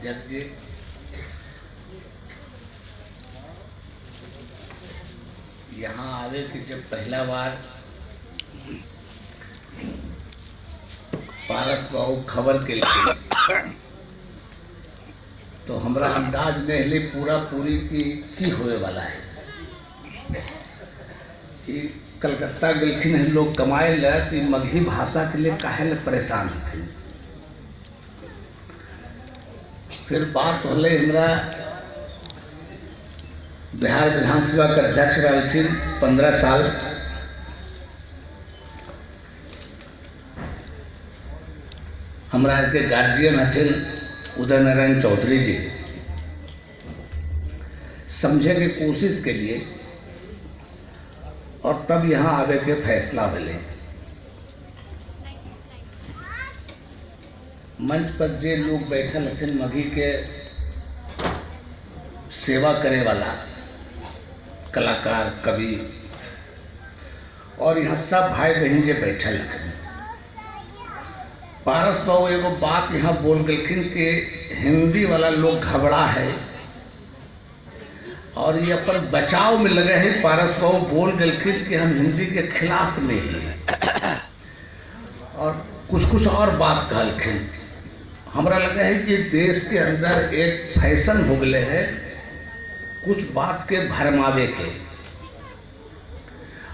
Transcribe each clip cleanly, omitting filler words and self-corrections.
अध्यक्ष जी, यहाँ आवे के जब पहला बार पारस बाबू खबर के लिए तो हमरा अंदाज नहीं ले पूरा पूरी की होए वाला है। कि कलकत्ता गेलखिन हैं लोग कमाए ला तो मगही भाषा के लिए काहे ला परेशान हथिन। फिर बात होले हमरा बिहार विधानसभा के अध्यक्ष रहलखिन 15 साल, हमरा के गार्जियन हथिन उदय नारायण चौधरी जी। समझे के कोशिश के लिए और तब यहाँ आवे के फैसला भेले। मंच पर जे लोग बैठल हथिन मगही के सेवा करे वाला कलाकार, कवि और यहाँ सब भाई बहन जे बैठल हथिन। पारस बाबू एगो बात यहाँ बोल गेलखिन कि हिंदी वाला लोग घबरा है और ये अपन बचाव में लगे हैं। पारस बाबू बोल गेलखिन कि हम हिंदी के खिलाफ नहीं हैं और कुछ कुछ और बात कहलखिन। हमरा लगे है कि देश के अंदर एक फैशन हो गए है कुछ बात के भरमावे के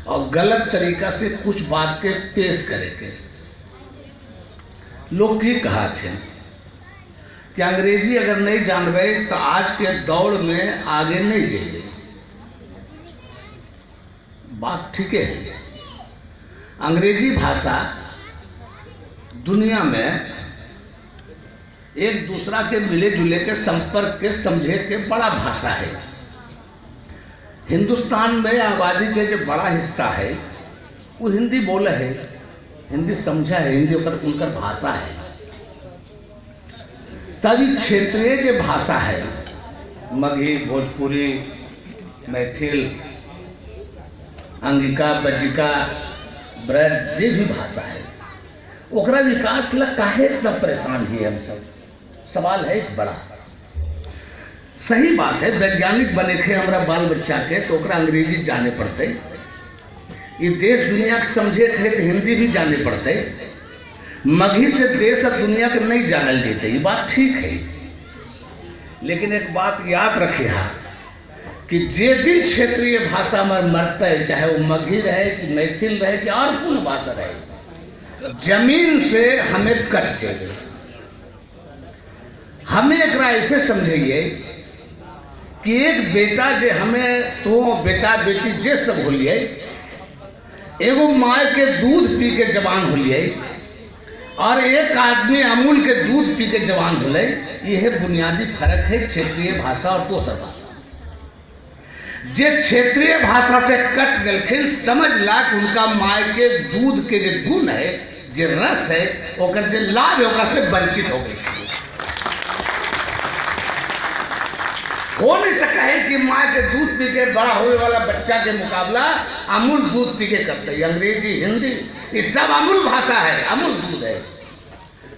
और गलत तरीका से कुछ बात के पेश करे के। लोग की कहा थे कि अंग्रेजी अगर नहीं जानबे तो आज के दौड़ में आगे नहीं जाइए। बात ठीक है, अंग्रेजी भाषा दुनिया में एक दूसरा के मिले जुले के संपर्क के समझे के बड़ा भाषा है। हिंदुस्तान में आबादी के जो बड़ा हिस्सा है वो हिंदी बोले है, हिंदी समझा है, हिंदी उनका भाषा है। तभी क्षेत्रीय जो भाषा है मगही, भोजपुरी, मैथिल, अंगिका, बज्जिका, ब्रज, जे भी भाषा है ओकरा विकास ला काहे इतना परेशान ही हम सब। सवाल है एक बड़ा। सही बात है, वैज्ञानिक बने थे हमारा बाल बच्चा के तो ओकरा अंग्रेजी जाने पड़ते, ये देश दुनिया के समझे थे तो हिंदी भी जाने पड़ते, मगही से देश और दुनिया के नहीं जानल जेते, ये बात ठीक है। लेकिन एक बात याद रखे हा कि जे दिन क्षेत्रीय भाषा में मरते, चाहे वो मगही रहे कि मैथिल रहे कि और कौन भाषा रहे, जमीन से हमें कट जाए। हमें एक ऐसे समझिए कि एक बेटा जे हमें तो बेटा बेटी जे सब होलिए, एगो माँ के दूध पी के जवान होलिए और एक आदमी अमूल के दूध पी के जवान होले, यह बुनियादी फर्क है क्षेत्रीय भाषा और दोसर भाषा। जे क्षेत्रीय भाषा से कट गलखिन समझ ला कि उनका माँ के दूध के जो गुण है, जे रस है, ओकर जे लाभ है, ओकरा से वंचित हो गए। हो नहीं सका है कि माँ के दूध पी के बड़ा होने वाला बच्चा के मुकाबला अमूल दूध पी के करते है। अंग्रेजी, हिंदी ये सब अमूल भाषा है, अमूल दूध है।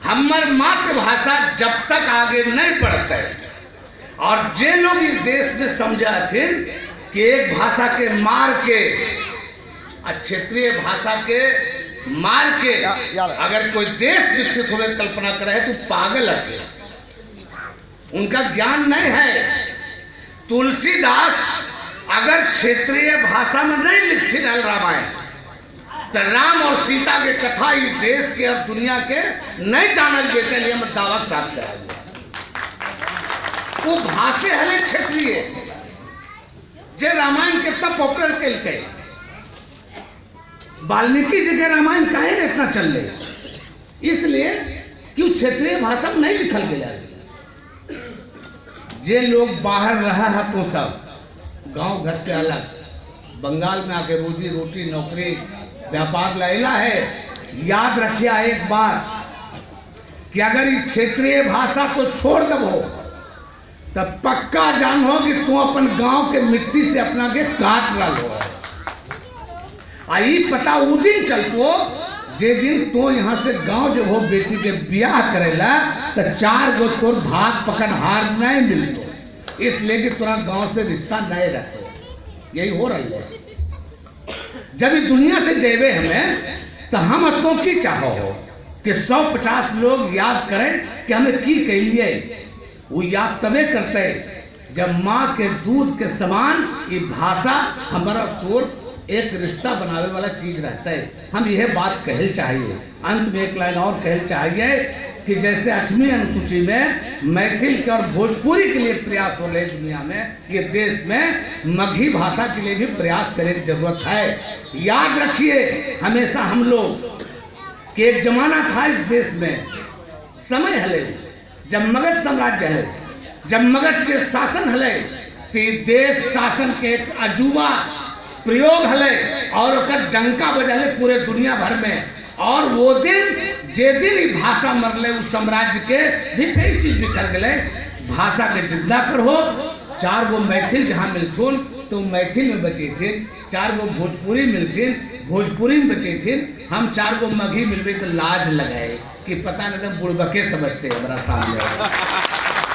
हमार मातृभाषा जब तक आगे नहीं बढ़ते और जे लोग इस देश में समझा थे कि एक भाषा के मार के क्षेत्रीय भाषा के मार के अगर कोई देश विकसित होने की कल्पना करे तो पागल है, उनका ज्ञान नहीं है। तुलसीदास अगर क्षेत्रीय भाषा में नहीं लिखती रामायण तो राम और सीता के कथा इस देश के और दुनिया के नहीं जानल जेते लिए हम दावा के साथ कराएंगे। वो भाषे हले क्षेत्रीय जे रामायण कितना पॉपुलर कैलकै, वाल्मीकि जी के रामायण काहे ने इतना चल रही, इसलिए कि क्षेत्रीय भाषा में नहीं लिखल गया। जे लोग बाहर रहा है तो सब गांव घर से अलग बंगाल में आके रोजी रोटी नौकरी व्यापार लैला है, याद रखिए एक बार कि अगर इस क्षेत्रीय भाषा को छोड़ दबो तब पक्का जानो कि तू अपन गांव के मिट्टी से अपना के काट रहा हो। आई पता उ दिन चलतो जे दिन तो यहाँ से गांव जब हो बेटी के ब्याह करेला तो 4 गो तोर भाग पकड़हार नहीं मिलतो, इसलिए कि तोरा गांव से रिश्ता नहीं रखो। यही हो रही है। जब ये दुनिया से जेबे हमें तो हम तो की चाहो हो कि 150 लोग याद करें कि हमें की कहिए। वो याद तबे करते जब माँ के दूध के समान ये भाषा हमारा शोर एक रिश्ता बनावे वाला चीज रहता है। हम यह बात कहल चाहिए। अंत में एक लाइन और कहल चाहिए कि जैसे 8वीं अनुसूची में मैथिल के और भोजपुरी के लिए प्रयास हो रहे दुनिया में, ये देश में मगही भाषा के लिए भी प्रयास करने की जरूरत है। याद रखिए हमेशा हम लोग कि एक जमाना था इस देश में, समय हले जब मगध साम्राज्य हले, जब मगध के शासन हले कि देश शासन के एक अजूबा प्रयोग हले और ओकर डंका बजले पूरे दुनिया भर में। और वो दिन जे दिन ई भाषा मरले उस साम्राज्य के भी कई चीज बिखर गए। भाषा के जिंदा करो, 4 गो मैथिल जहाँ मिलथुन तो मैथिल में बचेथिन, 4 गो भोजपुरी मिलथिन भोजपुरी में बचेथिन। हम 4 गो मगही मिलबे तो लाज लगाए कि पता नहीं एकदम बुड़बके समझते हमारा सामने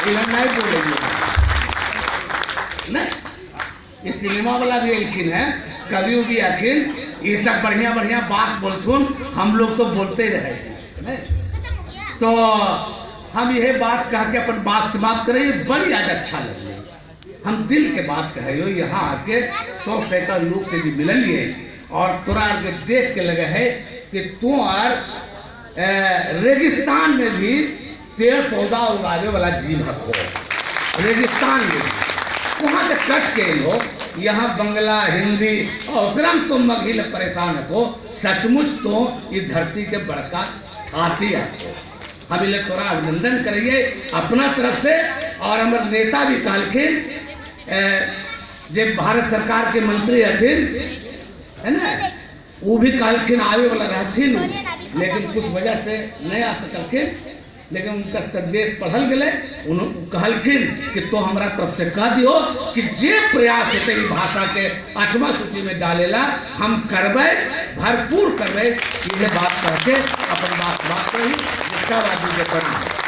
नहीं बोलेंगे नहीं। ये सिनेमा वाला भी अलखिन है, कभी भी आखिर ये सब बढ़िया बढ़िया बात बोलथुन, हम लोग तो बोलते रहे नहीं। तो हम यह बात कह के अपन बात समाप्त करें। बड़ी आज अच्छा लगे, हम दिल के बात कहे हो। यहाँ आके 100 सैकड़ा लोग से भी मिललिए और तोरा के देख के लगे है कि तू और रेगिस्तान में भी पेड़ पौधा उगावे वाला जीव हो। रेगिस्तान में वहाँ से कट के हो, यहाँ बंगला हिंदी और तो मगही ले परेशान हो। सचमुच तो ये धरती के बड़का थाती है। हम इले तोरा अभिनंदन करिए अपना तरफ से। और हमारे नेता भी कहलखिन, जे भारत सरकार के मंत्री हथिन है ना, वो भी कहलखिन आवे वाला रहथिन, लेकिन कुछ वजह से नहीं आ सकलखिन। लेकिन उनका संदेश पढ़ल गए, उन्होंने कहलखिन कि तो हमारा तरफ से कह दियो कि जे प्रयास होते ई भाषा के 8वां सूची में डालेला हम करबै, भरपूर करबै। ये बात कह के अपन बात बात कही। जिसका बात प्रणाम।